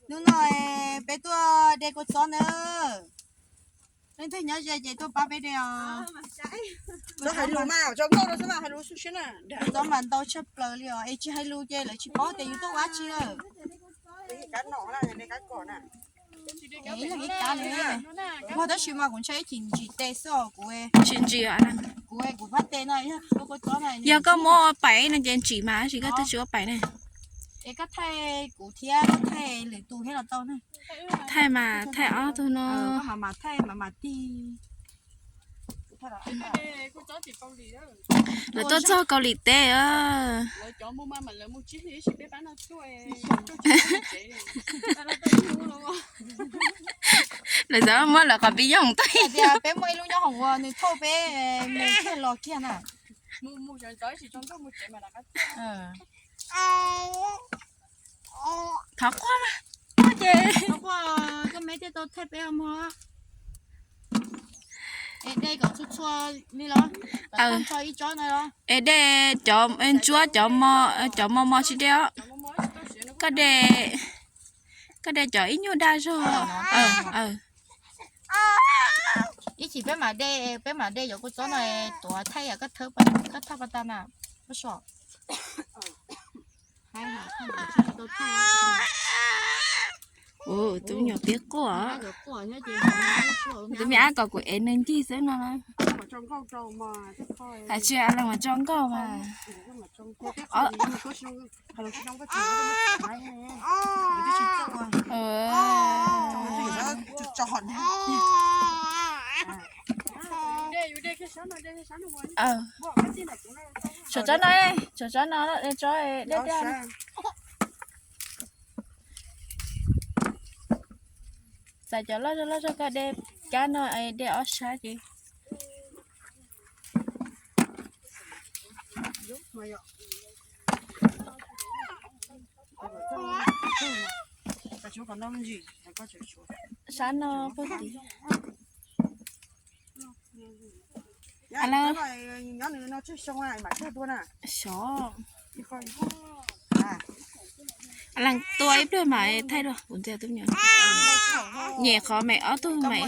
Hnub no peb tuaj de kua txob na. Leej twg nyob ze ces tuaj pab peb de os. Txob hais lus mas, tso nkauj rau xwb mas, hais lus xwb siab na. Kua txob mas ntau tshaj plaws li os, es tsis hais lus ces lawv tsis paub tias yus tuaj ua dab tsi lawm. Ib leeg ib kab li. Ua tab sis mas kuv ntshai ib chim ntsim tes xwb os kuv. Tsis ntsim os. Kuv kuv phab tes no yog kua txob na. Yog koj muab ua paim no ces ntsim mas, tab sis koj twb tsis ua paim ne. Es koj thaij kuv thiab koj thaij lwm tus thiab los tau na. Thaij mas thaij ob tug no. Koj mam mam thaij mam mam tig. Lawv tuaj txog Kaus Lim teb. Lawv xav muab lawv qhov npi yoog tuaj. Tias peb muaj ib lub nyob hauv uas nws thauj peb mus kiag los kiag na. Thov quaj mas. Quaj ces, quaj, koj me thiaj tau thaij peb os mog. Es de kom txhua txhua li los? Kom tag nrho ib tsob no los? Es de cov ntsuab, cov mos mos tsis de os. Koj de, koj de cov ib nyuag daj zog. Ib chim peb mam de, peb mam de yuav kua txob no tuav thaij, koj thawj pas tas na. Tus me nyuam tiab quaj. Tus me ab kom kuv ev nws ncig xwb no. Hais tsis, Alan mas tso nkauj mas. Saum tsob no, saum tsob no, tsob dej tiag. Txais cov loj zog loj zog koj de kab no, de ob sab ces. Sab no pog tid. Xyov. Alan tua ib pliag mam thaij dua kuv ntxias tub nyuam. Nyem qhov me ob tug me.